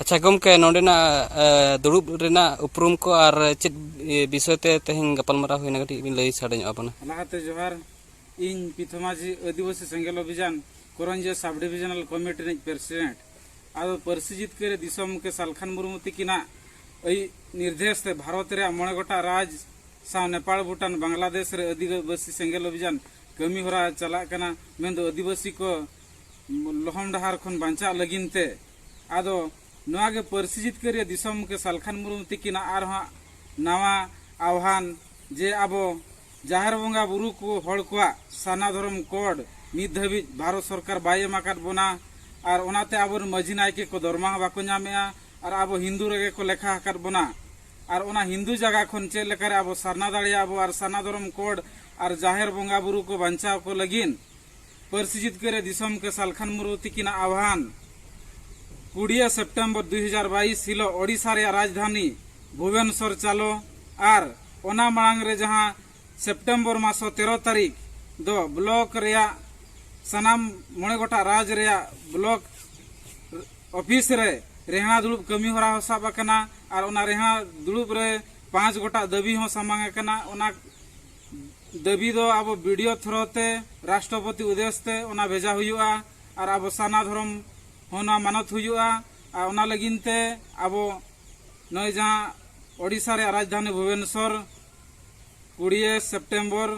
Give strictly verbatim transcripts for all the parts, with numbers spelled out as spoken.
ᱟᱪᱪᱷᱟ ᱜᱚᱢᱠᱮ, ᱱᱚᱰᱮᱱᱟᱜ ᱫᱩᱲᱩᱵ ᱨᱮᱱᱟᱜ ᱩᱯᱨᱩᱢ ᱠᱚ ᱟᱨ ᱪᱮᱫ ᱵᱤᱥᱚᱭ ᱛᱮ ᱛᱮᱦᱮᱧ ᱜᱟᱯᱟᱞᱢᱟᱨᱟᱣ ᱦᱩᱭᱱᱟ, ᱠᱟᱹᱴᱤᱡ ᱵᱤᱱ ᱞᱟᱹᱭ ᱥᱟᱰᱮ ᱧᱚᱜ ᱟᱵᱚᱱᱟ? ᱞᱟᱦᱟᱛᱮ ᱡᱚᱦᱟᱨ᱾ ᱤᱧ ᱯᱤᱛᱷᱚᱢᱟᱡᱷᱤ ᱟᱹᱫᱤᱵᱟᱹᱥᱤ ᱥᱮᱸᱜᱮᱞ ᱚᱵᱷᱤᱡᱟᱱ ᱠᱚᱨᱚᱧᱡᱤᱭᱟᱹ ᱥᱟᱵ ᱰᱤᱵᱷᱤᱡᱚᱱᱟᱞ ᱠᱚᱢᱤᱴᱤ ᱨᱤᱱᱤᱡ ᱯᱨᱮᱥᱤᱰᱮᱱᱴ᱾ ᱟᱫᱚ ᱯᱟᱹᱨᱥᱤ ᱡᱤᱛᱠᱟᱹᱨᱤᱭᱟᱹ ᱫᱤᱥᱚᱢ ᱜᱚᱢᱠᱮ ᱥᱟᱞᱠᱷᱟᱱ ᱢᱩᱨᱢᱩ ᱛᱤᱠᱤᱱᱟᱜ ᱟᱹᱭ ᱱᱤᱨᱫᱮᱥ ᱛᱮ ᱵᱷᱟᱨᱚᱛ ᱨᱮᱭᱟᱜ ᱢᱚᱬᱮ ᱜᱚᱴᱟᱝ ᱨᱟᱡᱽ ᱥᱟᱶ ᱱᱮᱯᱟᱲ, ᱵᱷᱩᱴᱟᱱ, ᱵᱟᱝᱞᱟᱫᱮᱥ ᱨᱮ ᱟᱹᱫᱤᱵᱟᱹᱥᱤ ᱥᱮᱸᱜᱮᱞ ᱚᱵᱷᱤᱡᱟᱱ ᱠᱟᱹᱢᱤ ᱦᱚᱨᱟ ᱪᱟᱞᱟᱜ ᱠᱟᱱᱟ, ᱢᱮᱱᱫᱚ ᱟᱹᱫᱤᱵᱟᱹᱥᱤ ᱠᱚ ᱞᱚᱦᱚᱢ ᱰᱟᱦᱟᱨ ᱠᱷᱚᱱ ᱵᱟᱧᱪᱟᱜ ᱞᱟᱹᱜᱤᱫ ᱛᱮ᱾ ᱟᱫᱚ ᱱᱚᱣᱟ ᱜᱮ ᱯᱟᱹᱨᱥᱤ ᱡᱤᱛᱠᱟᱹᱨᱤᱭᱟᱹ ᱫᱤᱥᱚᱢ ᱜᱚᱢᱠᱮ ᱥᱟᱞᱠᱷᱟᱱ ᱢᱩᱨᱢᱩ ᱛᱤᱠᱤᱱᱟᱜ ᱟᱨᱦᱚᱸ ᱱᱟᱣᱟ ᱟᱦᱣᱟᱱ, ᱡᱮ ᱟᱵᱚ ᱡᱟᱦᱮᱨ ᱵᱚᱸᱜᱟ ᱵᱩᱨᱩ ᱠᱚ ᱦᱚᱲ ᱠᱚᱣᱟᱜ ᱥᱟᱨᱱᱟ ᱫᱷᱚᱨᱚᱢ ᱠᱳᱰ ᱱᱤᱛ ᱫᱷᱟᱹᱵᱤᱡ ᱵᱷᱟᱨᱚᱛ ᱥᱚᱨᱠᱟᱨ ᱵᱟᱭ ᱮᱢ ᱟᱠᱟᱫ ᱵᱚᱱᱟ, ᱟᱨ ᱚᱱᱟᱛᱮ ᱟᱵᱚᱨᱮᱱ ᱢᱟᱹᱡᱷᱤ ᱱᱟᱭᱠᱮ ᱠᱚ ᱫᱚᱨᱢᱟ ᱦᱚᱸ ᱵᱟᱠᱚ ᱧᱟᱢᱮᱜᱼᱟ, ᱟᱨ ᱟᱵᱚ ᱦᱤᱱᱫᱩ ᱨᱮᱜᱮ ᱠᱚ ᱞᱮᱠᱷᱟ ᱟᱠᱟᱫ ᱵᱚᱱᱟ᱾ ᱟᱨ ᱚᱱᱟ ᱦᱤᱱᱫᱩ ᱡᱟᱭᱜᱟ ᱠᱷᱚᱱ ᱪᱮᱫ ᱞᱮᱠᱟᱨᱮ ᱟᱵᱚ ᱥᱟᱨᱱᱟ ᱫᱟᱲᱮᱭᱟᱜᱼᱟ ᱵᱚ ᱟᱨ ᱥᱟᱨᱱᱟ ᱫᱷᱚᱨᱚᱢ ᱠᱳᱰ ᱟᱨ ᱡᱟᱦᱮᱨ ᱵᱚᱸᱜᱟ ᱵᱩᱨᱩ ᱠᱚ ᱵᱟᱧᱪᱟᱣ ᱠᱚ ᱞᱟᱹᱜᱤᱫ ᱯᱟᱹᱨᱥᱤ ᱡᱤᱛᱠᱟᱹᱨᱤᱭᱟᱹ ᱫᱤᱥᱚᱢ ᱜᱚᱢᱠᱮ ᱥᱟᱞᱠᱷᱟᱱ ᱢᱩᱨᱢᱩ ᱛᱤᱠᱤᱱᱟᱜ ᱟᱦᱣᱟᱱ, ᱠᱩᱲᱤᱭᱟᱹ ᱥᱮᱯᱴᱮᱢᱵᱚᱨ ᱫᱩᱭ ᱦᱟᱡᱟᱨ ᱵᱟᱭᱤᱥ ᱦᱤᱞᱳᱜ ᱳᱰᱤᱥᱟ ᱨᱮᱭᱟᱜ ᱨᱟᱡᱽᱫᱷᱟᱱᱤ ᱵᱷᱩᱵᱚᱱᱮᱥᱚᱨ ᱪᱟᱞᱚ, ᱟᱨ ᱚᱱᱟ ᱢᱟᱲᱟᱝ ᱨᱮ ᱡᱟᱦᱟᱸ ᱥᱮᱯᱴᱮᱢᱵᱚᱨ ᱢᱟᱥ ᱛᱮᱨᱚ ᱛᱟᱹᱨᱤᱠᱷ ᱫᱚ ᱵᱞᱚᱠ ᱨᱮᱭᱟᱜ ᱥᱟᱱᱟᱢ ᱢᱚᱬᱮ ᱜᱚᱴᱟᱝ ᱨᱟᱡᱽ ᱨᱮᱭᱟᱜ ᱵᱞᱚᱠ ᱚᱯᱷᱤᱥ ᱨᱮ ᱨᱮᱦᱲᱟ ᱫᱩᱲᱩᱵ ᱠᱟᱹᱢᱤ ᱦᱚᱨᱟ ᱦᱚᱸ ᱥᱟᱵ ᱟᱠᱟᱱᱟ, ᱟᱨ ᱚᱱᱟ ᱨᱮᱦᱲᱟ ᱫᱩᱲᱩᱵ ᱨᱮ ᱯᱟᱸᱪ ᱜᱚᱴᱟᱝ ᱫᱟᱹᱵᱤ ᱦᱚᱸ ᱥᱟᱢᱟᱝ ᱟᱠᱟᱱᱟ᱾ ᱚᱱᱟ ᱫᱟᱹᱵᱤ ᱫᱚ ᱟᱵᱚ ᱵᱤᱰᱤᱭᱳ ᱛᱷᱨᱳ ᱛᱮ ᱨᱟᱥᱴᱨᱚᱯᱚᱛᱤ ᱩᱫᱽᱫᱮᱥ ᱛᱮ ᱚᱱᱟ ᱵᱷᱮᱡᱟ ᱦᱩᱭᱩᱜᱼᱟ, ᱟᱨ ᱟᱵᱚ ᱥᱟᱨᱱᱟ ᱫᱷᱚᱨᱚᱢ ᱦᱚᱸ ᱱᱚᱣᱟ ᱢᱟᱱᱚᱛ ᱦᱩᱭᱩᱜᱼᱟ᱾ ᱟᱨ ᱚᱱᱟ ᱞᱟᱹᱜᱤᱫ ᱛᱮ ᱟᱵᱚ ᱱᱚᱜᱼᱚᱭ ᱡᱟᱦᱟᱸ ᱳᱰᱤᱥᱟ ᱨᱮᱭᱟᱜ ᱨᱟᱡᱽᱫᱷᱟᱱᱤ ᱵᱷᱩᱵᱚᱱᱮᱥᱚᱨ ᱠᱩᱲᱤᱭᱟᱹ ᱥᱮᱯᱴᱮᱢᱵᱚᱨ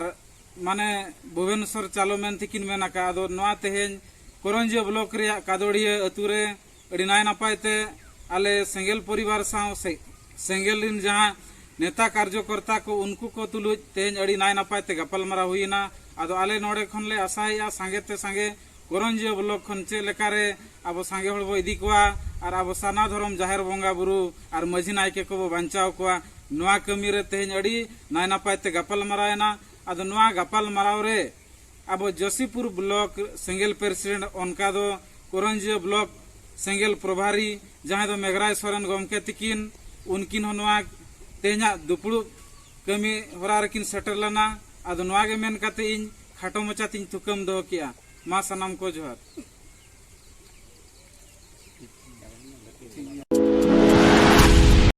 ᱨ-, ᱢᱟᱱᱮ ᱵᱷᱩᱵᱚᱱᱮᱥᱚᱨ ᱪᱟᱞᱚ ᱢᱮᱱᱛᱮ ᱠᱤᱱ ᱢᱮᱱ ᱟᱠᱟᱫᱼᱟ᱾ ᱟᱫᱚ ᱱᱚᱣᱟ ᱛᱮᱦᱮᱧ ᱠᱚᱨᱚᱧᱡᱤᱭᱟᱹ ᱵᱞᱚᱠ ᱨᱮᱭᱟᱜ ᱠᱟᱫᱚᱲᱤᱭᱟᱹ ᱟᱹᱛᱩ ᱨᱮ ᱟᱹᱰᱤ ᱱᱟᱭ ᱱᱟᱯᱟᱭ ᱛᱮ ᱟᱞᱮ ᱥᱮᱸᱜᱮᱞ ᱯᱚᱨᱤᱵᱟᱨ ᱥᱟᱶ ᱥᱮ-, ᱥᱮᱸᱜᱮᱞ ᱨᱮᱱ ᱡᱟᱦᱟᱸ ᱱᱮᱛᱟ ᱠᱟᱨᱡᱚᱠᱚᱨᱛᱟ ᱠᱚ, ᱩᱱᱠᱩ ᱠᱚ ᱛᱩᱞᱩᱡ ᱛᱮᱦᱮᱧ ᱟᱹᱰᱤ ᱱᱟᱭ ᱱᱟᱯᱟᱭ ᱛᱮ ᱜᱟᱯᱟᱞᱢᱟᱨᱟᱣ ᱦᱩᱭᱮᱱᱟ᱾ ᱟᱫᱚ ᱟᱞᱮ ᱱᱚᱰᱮ ᱠᱷᱚᱱ ᱞᱮ ᱟᱥᱟᱭᱮᱫᱼᱟ ᱥᱟᱸᱜᱮ ᱛᱮ ᱥᱟᱸᱜᱮ ᱠᱚᱨᱚᱧᱡᱤᱭᱟᱹ ᱵᱞᱚᱠ ᱠᱷᱚᱱ ᱪᱮᱫ ᱞᱮᱠᱟᱨᱮ ᱟᱵᱚ ᱥᱟᱸᱜᱮ ᱦᱚᱲ ᱵᱚ ᱤᱫᱤ ᱠᱚᱣᱟ ᱟᱨ ᱟᱵᱚ ᱥᱟᱨᱱᱟ ᱫᱷᱚᱨᱚᱢ ᱡᱟᱦᱮᱨ ᱵᱚᱸᱜᱟ ᱵᱩᱨᱩ ᱟᱨ ᱢᱟᱹᱡᱷᱤ ᱱᱟᱭᱠᱮ ᱠᱚᱵᱚ ᱵᱟᱧᱪᱟᱣ ᱠᱚᱣᱟ᱾ ᱱᱚᱣᱟ ᱠᱟᱹᱢᱤ ᱨᱮ ᱛᱮᱦᱮᱧ ᱟᱹᱰᱤ ᱱᱟᱭ ᱱᱟᱯᱟᱭ ᱛᱮ ᱜᱟᱯᱟᱞᱢᱟᱨᱟᱣ ᱮᱱᱟ᱾ ᱟᱫᱚ ᱱᱚᱣᱟ ᱜᱟᱯᱟᱞᱢᱟᱨᱟᱣ ᱨᱮ ᱟᱵᱚ ᱡᱚᱥᱤᱯᱩᱨ ᱵᱞᱚᱠ ᱥᱮᱸᱜᱮᱞ ᱯᱨᱮᱥᱤᱰᱮᱱᱴ, ᱚᱱᱠᱟ ᱫᱚ ᱠᱚᱨᱚᱧᱡᱤᱭᱟᱹ ᱵᱞᱚᱠ ᱥᱮᱸᱜᱮᱞ ᱯᱨᱚᱵᱷᱟᱨᱤ, ᱡᱟᱦᱟᱸᱭ ᱫᱚ ᱢᱮᱜᱷᱨᱟᱭ ᱥᱚᱨᱮᱱ ᱜᱚᱢᱠᱮ ᱛᱤᱠᱤᱱ, ᱩᱱᱠᱤᱱ ᱦᱚᱸ ᱱᱚᱣᱟ ᱛᱮᱦᱮᱧᱟᱜ ᱫᱩᱯᱲᱩᱵ ᱠᱟᱹᱢᱤ ᱦᱚᱨᱟ ᱨᱮᱠᱤᱱ ᱥᱮᱴᱮᱨ ᱞᱮᱱᱟ᱾ ᱟᱫᱚ ᱱᱚᱣᱟ ᱜᱮ ᱢᱮᱱ ᱠᱟᱛᱮ ᱤᱧ ᱠᱷᱟᱴᱚ ᱢᱟᱪᱷᱟ ᱛᱤᱧ ᱛᱷᱩᱠᱟᱹᱢ ᱫᱚᱦᱚ ᱠᱮᱜᱼᱟ᱾ ᱢᱟ ᱥᱟᱱᱟᱢ ᱠᱚ ᱡᱚᱦᱟᱨ᱾